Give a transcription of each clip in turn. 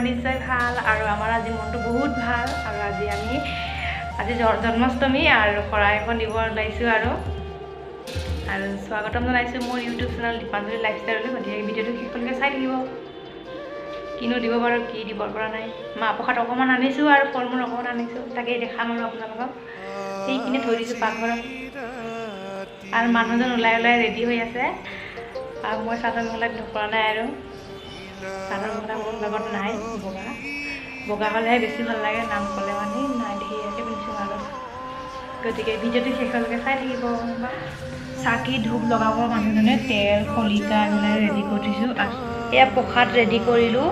নিশ্চয় ভাল। আৰু আমাৰ আজি মনটো বহুত ভাল। আৰু আজি আমি আজি জন্মাষ্টমী আৰু শৰাই এখন দিব ওলাইছোঁ আৰু আৰু স্বাগতম জনাইছোঁ মোৰ ইউটিউব চেনেল দীপাঞ্জলি লাইফষ্টাইললৈ। গতিকে ভিডিঅ'টো শেষলৈকে চাই থাকিব। কিনো দিব পাৰোঁ, কি দিব পৰা নাই। মাহ প্ৰসাদ অকণমান আনিছোঁ আৰু ফল মূল অকণমান আনিছোঁ, তাকেই দেখাম আৰু আপোনালোকক। সেইখিনি থৈ দিছোঁ পাকঘৰত। আৰু মানুহজন ওলাই ওলাই ৰেডি হৈ আছে আৰু মই চাদৰ মেখেলা পিন্ধিব পৰা নাই আৰু চাদৰ মেখেলা মোৰ লগত নাই, বগা বগা হ'লেহে বেছি ভাল লাগে নাম ক'লে মানে নাই দেখি ইয়াকে পিন্ধিছোঁ আৰু। গতিকে ভিডিঅ'টো শেষলৈকে চাই থাকিব। চাকি ধূপ লগাব মানুহজনে, তেল খলিকা এইবিলাক ৰেডি কৰি থৈছোঁ। এয়া প্ৰসাদ ৰেডি কৰিলোঁ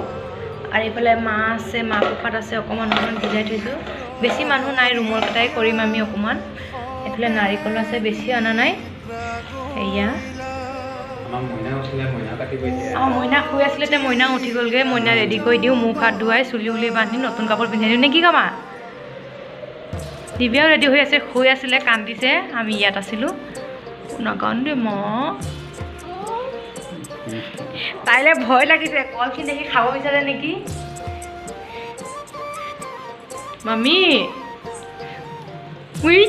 আৰু এইফালে মাহ আছে, মাহ প্ৰসাদ আছে, অকণমান অকণমান ভিজাই থৈছোঁ। বেছি মানুহ নাই, ৰুমৰ কেইটাই কৰিম আমি অকণমান। এইফালে নাৰিকল আছে, বেছি অনা নাই। এয়া অঁ, মইনা শুই আছিলে, এতিয়া মইনা উঠি গ'লগৈ। মইনা ৰেডি কৰি দিওঁ, মুখ হাত ধুৱাই চুলি উলি বান্ধি নতুন কাপোৰ পিন্ধাই দিওঁ নেকি কমা। দিব্যাও ৰেডি হৈ আছে, শুই আছিলে, কান্দিছে। আমি ইয়াত আছিলোঁ। নাকান্দে মা, তাইলে ভয় লাগিছে, কলখিনি দেখি খাব বিচাৰে নেকি। মামী উই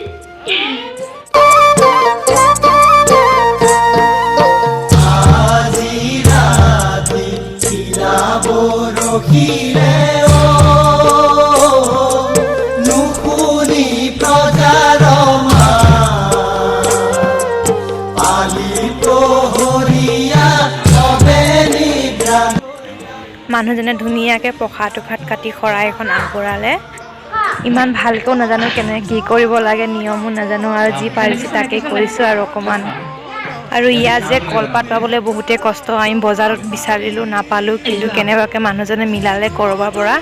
মানুহজনে ধুনীয়াকৈ প্ৰসাদ উসাদ কাটি শৰাই এখন আগবঢ়ালে। ইমান ভালকৈও নাজানো কেনে কি কৰিব লাগে, নিয়মো নাজানো আৰু যি পাৰিছোঁ তাকেই কৰিছোঁ আৰু অকণমান। আৰু ইয়াত যে কলপাত পাবলৈ বহুতেই কষ্ট, আমি বজাৰত বিচাৰিলোঁ নাপালোঁ, কিন্তু কেনেবাকৈ মানুহজনে মিলালে ক'ৰবাৰ পৰা।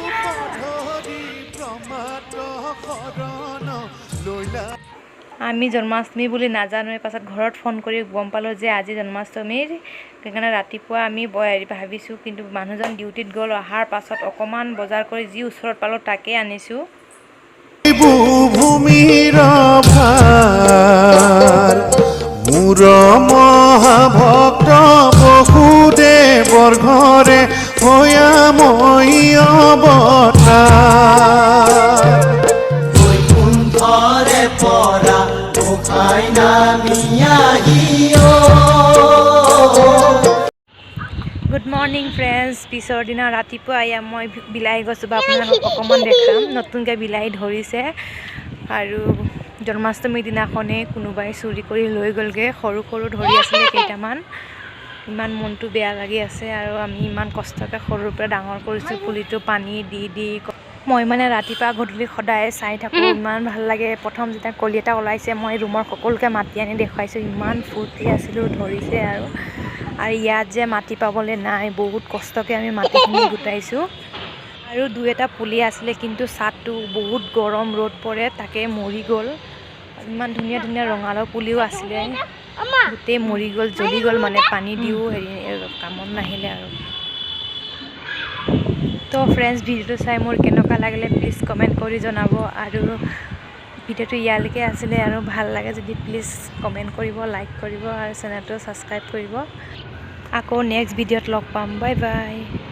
আমি জন্মাষ্টমী বুলি নাজানোৱে, পাছত ঘৰত ফোন কৰি গম পালোঁ যে আজি জন্মাষ্টমীৰ। সেইকাৰণে ৰাতিপুৱা আমি ভাবিছোঁ, কিন্তু মানুহজন ডিউটিত গ'ল। অহাৰ পাছত অকণমান বজাৰ কৰি যি ওচৰত পালোঁ তাকেই আনিছোঁ। ভূমিৰ ভাৰ মোৰ মহাভক্ত বসুদেৱৰ ঘৰে হৈয়া মই অৱতাৰ। বৈকুণ্ঠৰে পৰা গোসাঁই নামি আহিও। গুড মৰ্ণিং ফ্ৰেণ্ডছ, পিছৰ দিনা ৰাতিপুৱা এয়া মই বিলাহী গছজোপা আপোনালোকক অকণমান দেখাম। নতুনকৈ বিলাহী ধৰিছে আৰু জন্মাষ্টমীৰ দিনাখনেই কোনোবাই চুৰি কৰি লৈ গ'লগৈ। সৰু সৰু ধৰি আছিলে কেইটামান। ইমান মনটো বেয়া লাগি আছে আৰু আমি ইমান কষ্টকৈ সৰুৰ পৰা ডাঙৰ কৰিছোঁ পুলিটো, পানী দি দি। মই মানে ৰাতিপুৱা গধূলি সদায় চাই থাকোঁ, ইমান ভাল লাগে। প্ৰথম যেতিয়া কলি এটা ওলাইছে, মই ৰুমৰ সকলোকে মাতি আনি দেখুৱাইছোঁ, ইমান ফূৰ্তি আছিলোঁ ধৰিছে। আৰু আৰু ইয়াত যে মাটি পাবলৈ নাই, বহুত কষ্টকৈ আমি মাটিখিনি গোটাইছোঁ। আৰু দুই এটা পুলি আছিলে, কিন্তু ছাদটো বহুত গৰম, ৰ'দ পৰে, তাকে মৰি গ'ল। ইমান ধুনীয়া ধুনীয়া ৰঙালাও পুলিও আছিলে, গোটেই মৰি গ'ল, জ্বলি গ'ল, মানে পানী দিও হেৰি কামত নাহিলে আৰু। তো ফ্ৰেণ্ডছ, ভিডিঅ'টো চাই মোৰ কেনেকুৱা লাগিলে প্লিজ কমেণ্ট কৰি জনাব। আৰু ভিডিঅ'টো ইয়ালৈকে আছিলে আৰু ভাল লাগে যদি প্লিজ কমেণ্ট কৰিব, লাইক কৰিব আৰু চেনেলটো ছাবস্ক্ৰাইব কৰিব। আকৌ নেক্সট ভিডিঅ'ত লগ পাম। Bye bye.